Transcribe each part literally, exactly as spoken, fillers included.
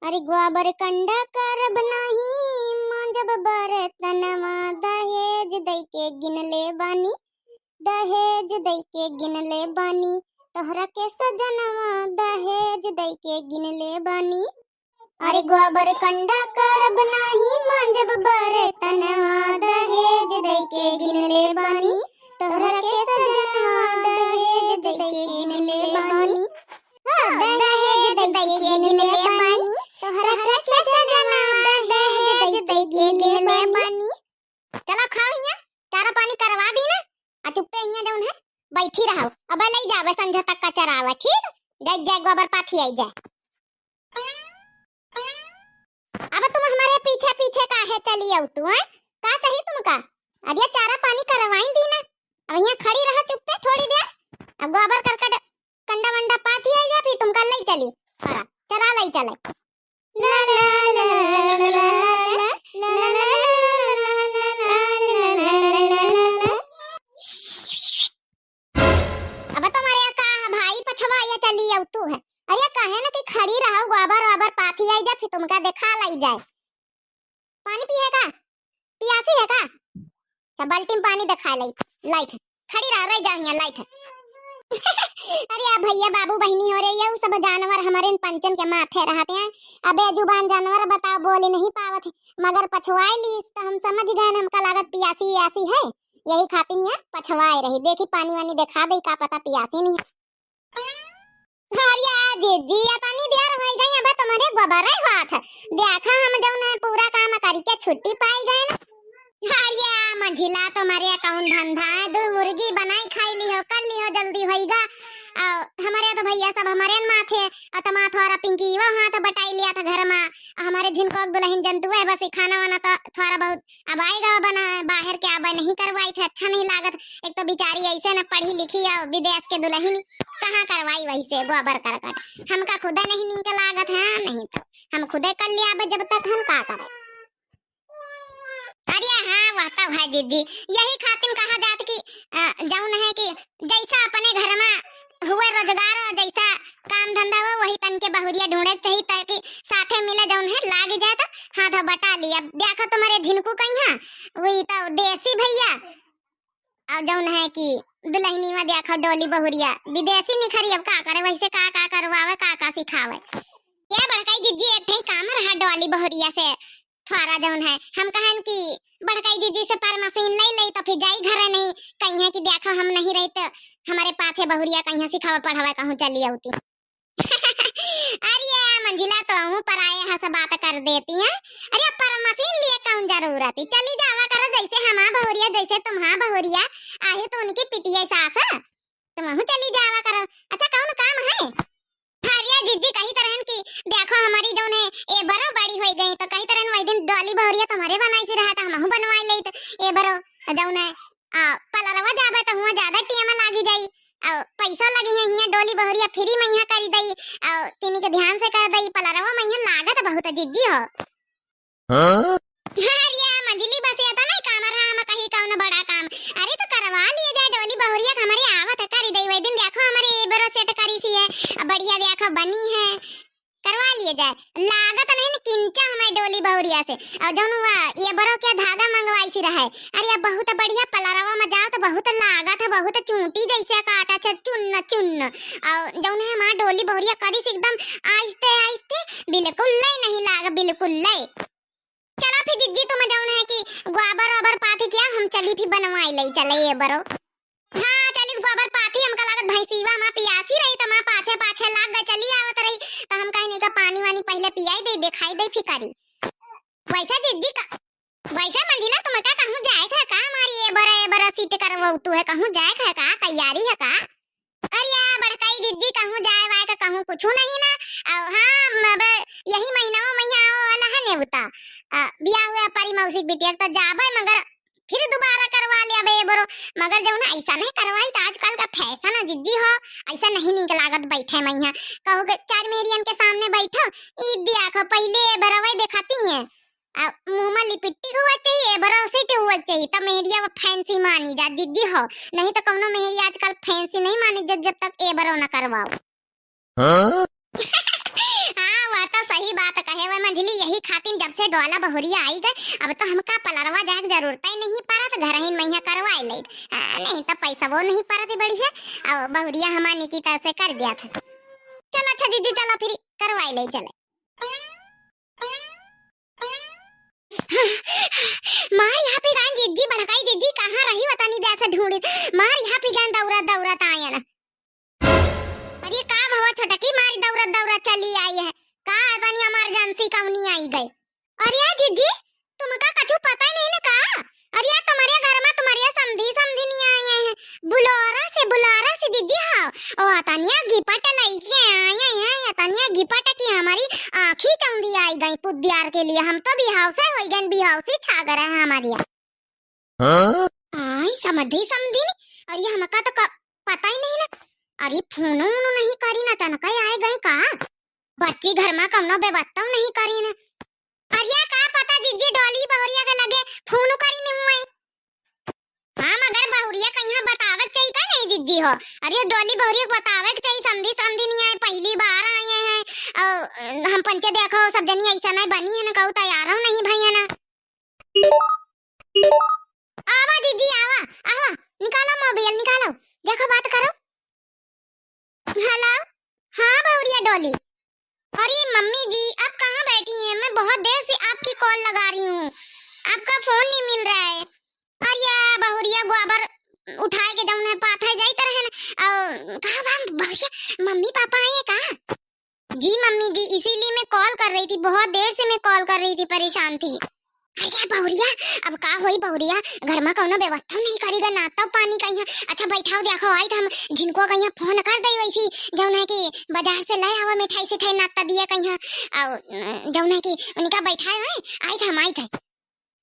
अरे गोबर कंडा करब नाही, मांजब बर्तनवा, दहेज दइके गिनले बानी, दहेज दइके गिनले बानी, तोहरा के सजनवा, दहेज दइके गिनले बानी। अरे गोबर कंडा करब नाही, मांजब बर्तनवा, दहेज दइके गिनले बानी, तोहरा के सजनवा, दहेज दइके गिनले बानी। हाँ, दहेज दइके गिनले बानी, तोहरा के सजनवा, दहेज दइके गिनले बानी। चलो खाओ हियाँ, चारा पानी करवा दी ना, आ चुप्पे हियाँ जौन है बैठी रहो। अब लई जावे संझा तक का चरावा, ठीक? जाए जाए गोबर पाथी आई जाए। अब तुम हमारे पीछे पीछे काहे चली आऊ तू, हैं? का चाहिए तुमका? अरे चारा पानी करवाई दी ना, अब यहाँ खड़ी रहा चुप्पे थोड़ी देर, अब गोबर करकट कंडा वंडा पाथी आई जा, फिर तुमका लई चली, चरा, चरा लई चले। अब तुम्हारे का भाई पछवा ये चली आऊ तू है। अरे कहे ना कि खड़ी रहो, गोबर ओबर पाथी आई जा, फिर तुमका देखा लाई जाए। पानी पिए का? पियासी है का? अच्छा, बाल्टी में पानी देखा लाई, लाइक है। खड़ी रह, रह जाओ यहाँ, लाइक है। अरे आ भैया, बाबू, बहिनी हो रे, ये सब जानवर हमारे इन पंचन के माथे रहते हैं। अबे जुबान जानवर बताओ, बोले नहीं पावत है, मगर पछवाए ली तो हम समझ गए, हमका लागत पियासी वियासी है, यही खातिर यहाँ पछवाए रही। देखी पानी वानी देखा दे, का पता पियासी नहीं। अरे आ जिज्जी, इतनी देर होइ गई, अब तुम्हारे गोबरे होत है। देखा हम जौन है पूरा काम करी के छुट्टी पाई गए ना। अरे आ मंझिला, तुम्हारे कौन धंधा है, दो मुर्गी बनाई खाई ली हो, कर ली हो, जल्दी होइगा। और हमारे तो भैया सब हमारे न माथे, और तमा थोड़ा पिंकी वो हाथ बटाई लिया था घर में, हमारे झिनको दुल्हन जंतु है, बस ये खाना वाना तो थोड़ा बहुत अब आएगा बना, बाहर के आबा नहीं करवाई थे, अच्छा नहीं लागत। एक तो बेचारी ऐसे न पढ़ी लिखी है, विदेश के दुल्हन कहाँ करवाई वैसे गोबर करकट। हमका खुदे नहीं नीक लागत है, नहीं तो हम खुदे कर लिया अब, जब तक हम का करे। अरे हाँ, वह तो है जिज्जी, यही खातिर कहा जात कि अ, जौन है कि जैसा अपने घर में हुए रोजगार, जैसा काम धंधा हो, वही तन के बहुरिया ढूंढे के चाहिए, ताकि साथे मिले जौन है लाग जाए तो हाथ बटा ली। अब देखो तुम्हारे झिनकू कहिया, वही तो देसी भैया, और जौन है कि दुल्हनी में देखो डोली बहुरिया विदेशी निखरी। अब का करे, वैसे का का करवावे, का का सिखावे। ये बड़काई जिज्जी एक ठे काम रहा डोली बहुरिया से, थोड़ा जौन है हम कहन कि बड़काई जिज्जी से पर मशीन ले ले तो फिर जाई घरे, नहीं कहीं है कि देखो हम नहीं रही तो हमारे पाछे बहुरिया कहीं सिखावे पढ़ावे कहूँ चली आउती। अरे मंझिला, तो हूँ पराए हस बात कर देती है। अरे पर मशीन लिए कौन जरूरत है, चली जावा करो जैसे हमा बहुरिया जैसे तुम्हा बहुरिया, आहे तो उनकी पिटिया सास है, तुमहू चली जावा करो। अच्छा कौन काम है? अरे जिज्जी कही तरहन कि देखो हमारी जौन है एबरो बड़ी होइ गई, तो कही तरहन वही दिन डोली बहुरिया तुम्हारे बनाई से रहा था, हमहू बनवाई ले तो एबरो जौन है आ, पलरवा जाबे तो हुआ ज्यादा टेम लागी जाई, और पैसा लगी है, यहाँ डोली बहुरिया फ्री में यहाँ करी दई, और तिनी के ध्यान से कर दई, पलरवा में यहाँ लागत बहुत जिज्जी हो। हाँ? अरे मंझिली, बस ये तो नहीं काम रहा, हम कहीं कौन बड़ा काम। अरे तो करवा लिए जाए डोली बहुरिया, हमारे आवत है करी दई, वही दिन देखो हमारे एबरो सेट करी सी है, अब बढ़िया देखो बनी है, करवा लिए जाए। लागत नहीं न किंचा हमारे डोली बहुरिया से, और जौन हुआ एबरो के धागा मंगवाई सी रहे। अरे अब बहुत बढ़िया पलरवा में जाओ तो बहुत लागत है, बहुत चूंटी जैसे काटा छे चुन्न चुन्न। और जौन है हमारे डोली बहुरिया करी से एकदम आहिस्ते आहिस्ते, बिल्कुल ले नहीं लाग, बिल्कुल ले। चला फिर जिज्जी, तुम जौन है कि गोबर ओबर पाथी किया, हम चली फिर बनवाई ले चले एबरो। हाँ, चलिस गोबर पाथी, हमका लागत भैंसीवा हमार पियासी रही, त हमार पाछे पाछे लाग गए, चली आवत रही, त हम कहीं नहीं का पानी वानी पहले पियाई दे, देखाई दे फिर करी। वैसे जिज्जी का, वैसे मंझिला तुमका कहूँ जाए का, का हमारी एबरो एबरो सीट करवो तू है, कहूँ जाए का, का तैयारी है का? अरे या बड़काई जिज्जी कहूँ जाए वाए का कहूँ कुछ नहीं ना। और हाँ, अब यही महीना में मैया आओ वाला है नेवता, आ, बियाह हुआ परी मौसी बिटिया, तो जाबे मगर फिर दोबारा करवा लिया बे एबरो। मगर जौन ऐसा नहीं करवाई तो आजकल का फैशन है जिज्जी हो, ऐसा नहीं नीक लागत बैठे में यहाँ। कहो के चार मेरियन के सामने बैठो, ई दिया को पहले एबरवे दिखाती हैं। आ, मुँह में लिपस्टिक हुआ चाहिए, एबरो सेट हुआ चाहिए, तब मेहरिया वो फैंसी मानी जा जिज्जी हो, नहीं तो कौनो मेहरिया आजकल फैंसी नहीं मानी जब, जब तक एबरो न करवाओ। हाँ? हाँ, वह तो सही बात कहे वह मंझली, यही खातिन जब से डोला बहुरिया आई गए, अब तो हमका पलरवा जाए के जरूरत ही नहीं पड़त, घर ही में यहाँ करवाए ले। आ, नहीं तो पैसा वो नहीं पड़त बढ़िया, अब बहुरिया हमार निकिता से कर दिया था। चलो अच्छा जीजी, चलो फिर करवाए ले चले। मार यहाँ पे गान जीजी, भड़काई जीजी, कहाँ रही वतनी द्या से ढूंढी। मार यहाँ पे गान दौरा दौरा तायन। अरे का भवा छोटकी, मारी दौरा दौरा चली आई है। का तनी emergency कौनी आई गए। अरे यार जीजी, तुमका कछु पता ही नहीं ना का? अरे यार तुम्हारे घर में तुम्हारे समधी समधी नहीं आए हैं। बुलारा से, बुलारा से जीजी, हाँ। ओ तनिया गिपट लइके आए हैं, तनिया गिपट की हमारी आँखी चौंधी आई गई पुद्यार के लिए। हम तो बिहाव से हो गए, बिहाव से छा गए हैं हमारे यहाँ। हाँ? आई समधी समधी नहीं। अरे हमका तो क-, पता ही नहीं ना। अरे फोनो उनो नहीं करी ना, तनका आए गए का? बच्ची घर में कौनो व्यवस्था नहीं करी ना। अरे का पता जीजी डोली बहुरिया के लगे फोन करी नहीं हुए। हाँ मगर बहुरिया कहिया बतावे के चाहिए का नहीं जीजी हो। अरे डोली बहुरिया के बतावे के चाहिए, समधी समधी नहीं आए, पहली बार आए हैं। और हम पंचे देखो सब जनी ऐसा नहीं बनी है ना, कहू तैयार हो नहीं भैया ना। आवा जीजी, आवा, आवा, निकालो मोबाइल, निकालो, देखो बात करो। हेलो, हाँ बहुरिया डोली। अरे मम्मी जी, आप कहाँ बैठी हैं? मैं बहुत देर से आपकी कॉल लगा रही हूँ, आपका फोन नहीं मिल रहा है। अरे बहुरिया गोबर उठाए के जौन है पाथे जाइत रहे ना, और कहाँ बा बहुरिया, मम्मी पापा आए हैं कहाँ? जी मम्मी जी, इसीलिए मैं कॉल कर रही थी, बहुत देर से मैं कॉल कर रही थी, परेशान थी। अरे बहुरिया, अब का होई बहुरिया, घर में कौनो व्यवस्था नहीं करी गा, नाश्ता पानी कहिया। अच्छा बैठाओ, देखो आई तो हम झिनको कहिया फोन कर दे वैसी, जौन है कि बाजार से ले आवा मिठाई सिठाई नाश्ता दिया कहिया, और जौन है कि उनका बैठाए हुए आई थे हम, आई थे।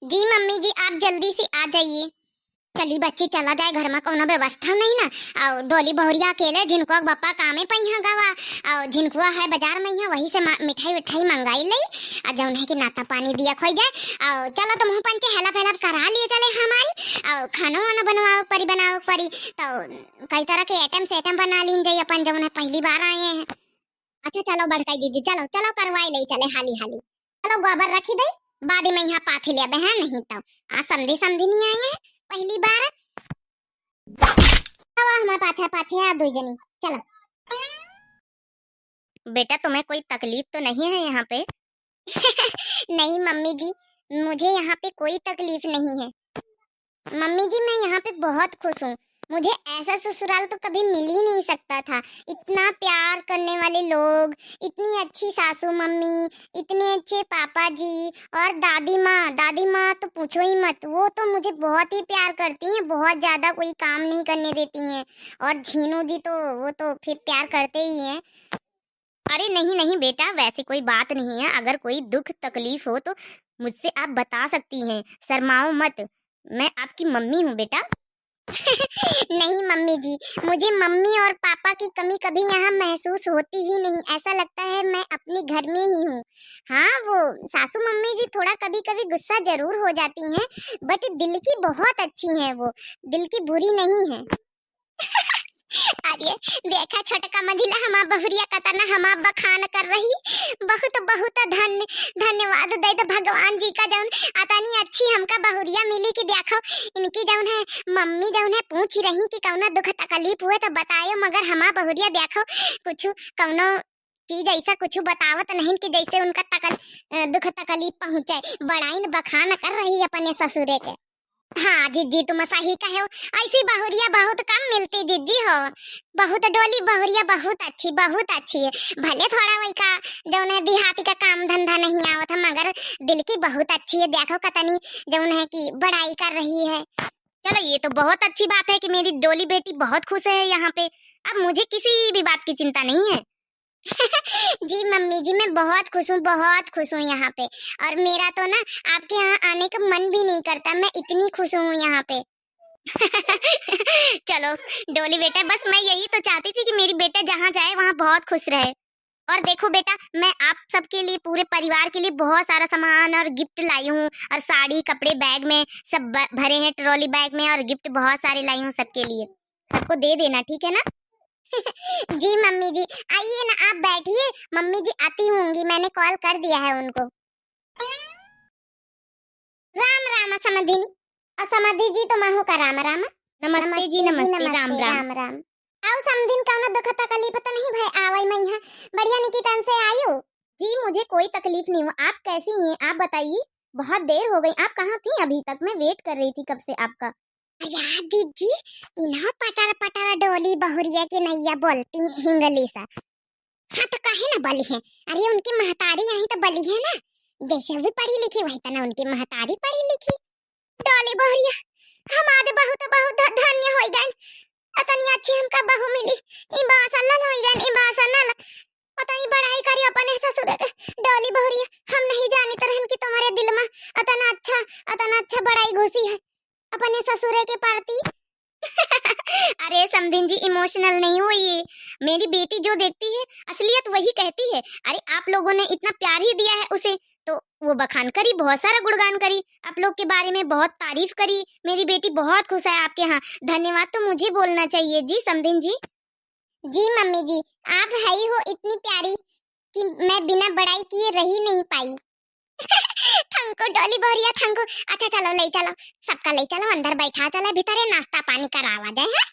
जी मम्मी जी, आप जल्दी से आ जाइए। चली बच्ची, चला जाए, घर में कौनो व्यवस्था नहीं ना। और डोली बहुरिया अकेले, झिनकुआ के बप्पा कामे पे यहाँ गवा, और झिनकुआ है बाजार में यहाँ, वही से मा-, मिठाई उठाई मंगाई ले, और जौन है कि नाश्ता पानी दिया खोई जाए। और चलो तो मुँह पंचे हेल्प हेल्प करा लिए चले हमारी, और खानो वानो बनवाओ परी, बनाओ परी, तो कई तरह के आइटम से आइटम बना लीन जाए अपन, जौन है पहली बार आए हैं। अच्छा चलो बड़काई दीदी, चलो चलो करवाई ले चले हाली हाली। चलो गोबर रखी दे, बाद में यहाँ पाथी ले आबे हैं, नहीं तो आज समधी समधी नहीं आई है पहली बार। अब हमारे पाछे पाछे आ दो जनी, चलो। बेटा तुम्हें कोई तकलीफ तो नहीं है यहाँ पे? नहीं मम्मी जी, मुझे यहाँ पे कोई तकलीफ नहीं है। मम्मी जी, मैं यहाँ पे बहुत खुश हूँ। मुझे ऐसा ससुराल तो कभी मिल ही नहीं सकता था। इतना प्यार करने वाले लोग, इतनी अच्छी सासू मम्मी, इतने अच्छे पापा जी और दादी माँ। दादी माँ तो पूछो ही मत, वो तो मुझे बहुत ही प्यार करती हैं, बहुत ज़्यादा कोई काम नहीं करने देती हैं। और झीनू जी तो, वो तो फिर प्यार करते ही हैं। अरे नहीं नहीं बेटा, वैसी कोई बात नहीं है। अगर कोई दुख तकलीफ हो तो मुझसे आप बता सकती हैं, शर्माओ मत, मैं आपकी मम्मी हूँ बेटा। नहीं मम्मी जी, मुझे मम्मी और पापा की कमी कभी यहाँ महसूस होती ही नहीं। ऐसा लगता है मैं अपने घर में ही हूँ। हाँ, वो सासू मम्मी जी थोड़ा कभी कभी गुस्सा जरूर हो जाती हैं, but दिल की बहुत अच्छी हैं वो, दिल की बुरी नहीं है। अरे देखा छोटका मझिला, हमार बहुरिया कतना हमार बखान कर रही। बहुत बहुत धन्य, धन्यवाद दे दे भगवान जी का, जौन अतनी अच्छी हमका बहुरिया मिली कि देखो, इनकी जौन है मम्मी जौन है पूछ रही कि कौनो दुख तकलीफ हुए तो बतायो, मगर हमार बहुरिया देखो कुछ कौनो चीज ऐसा कुछ बतावत नहीं कि जैसे उनका तकल-, अ, दुख तकलीफ पहुँचे। बड़ाइन बखान कर रही अपने ससुरे के। हाँ जिज्जी, तुम सही कहे हो, ऐसी बहुरिया बहुत कम मिलती जिज्जी हो। बहुत डोली बहुरिया बहुत अच्छी, बहुत अच्छी है। भले थोड़ा वही का जौन है देहाती का काम धंधा नहीं आवत है, मगर दिल की बहुत अच्छी है। देखो कतनी जौन है कि बड़ाई कर रही है। चलो ये तो बहुत अच्छी बात है कि मेरी डोली बेटी बहुत खुश है यहाँ पे। अब मुझे किसी भी बात की चिंता नहीं है। जी मम्मी जी, मैं बहुत खुश हूँ, बहुत खुश हूँ यहाँ पे। और मेरा तो ना आपके यहाँ आने का मन भी नहीं करता, मैं इतनी खुश हूँ यहाँ पे। चलो डोली बेटा, बस मैं यही तो चाहती थी कि मेरी बेटा जहाँ जाए वहाँ बहुत खुश रहे। और देखो बेटा, मैं आप सबके लिए, पूरे परिवार के लिए बहुत सारा सामान और गिफ्ट लाई हूँ, और साड़ी, कपड़े, बैग में सब ब-, भरे हैं ट्रॉली बैग में, और गिफ्ट बहुत सारे लाई हूँ सबके लिए। सबको दे देना, ठीक है ना? जी मम्मी जी, आइए ना, आप बैठिए, मम्मी जी आती होंगी, मैंने कॉल कर दिया है उनको। राम राम समधिनी। और समधि जी, तुम्हाहू का राम राम। नमस्ते जी, नमस्ते, राम राम। राम राम। आओ समधिन, कौनो दुख तकलीफ तो नहीं भय आवै मइहाँ? बढ़िया निकितन से आयु? जी, मुझे कोई तकलीफ नहीं हुआ। आप कैसी हैं, आप बताइए? बहुत देर हो गई, आप कहाँ थी? अभी तक मैं वेट कर रही थी कब से आपका। अरे यार दीदी, इन्हा पटर पटर डोली बहुरिया के नैया बोलती इंग्लिश। हाँ तो काहे ना बोली है? अरे उनकी महतारी यहीं तो बोली है ना, जैसे वो पढ़ी लिखी वही तना उनकी महतारी पढ़ी लिखी। डोली बहुरिया, हम आज बहुत बहुत ध-, धन्य होई गए, अतनी अच्छी हमका बहू मिली। ई बासनल होई गए, ई बासनल। अतनी बड़ाई करी अपने ससुर के। डोली बहुरिया, हम नहीं जानित रहन कि तुम्हारे दिल में अतना अच्छा, अतना अच्छा बड़ाई घुसी है अपने ससुरे के प्रति। अरे समधिन जी, इमोशनल नहीं होइए, मेरी बेटी जो देखती है असलियत वही कहती है। अरे आप लोगों ने इतना प्यार ही दिया है उसे, तो वो बखान करी, बहुत सारा गुणगान करी, आप लोग के बारे में बहुत तारीफ करी। मेरी बेटी बहुत खुश है आपके यहाँ। धन्यवाद तो मुझे बोलना चाहिए जी समधिन जी। जी मम्मी जी, आप है ही हो इतनी प्यारी कि मैं बिना बड़ाई किए रही नहीं पाई। थैंक यू डोली बहुरिया, थैंक यू। अच्छा चलो, ले चलो, सबका ले चलो, अंदर बैठा चलो, भीतरे नाश्ता पानी करावा जाए, हाँ?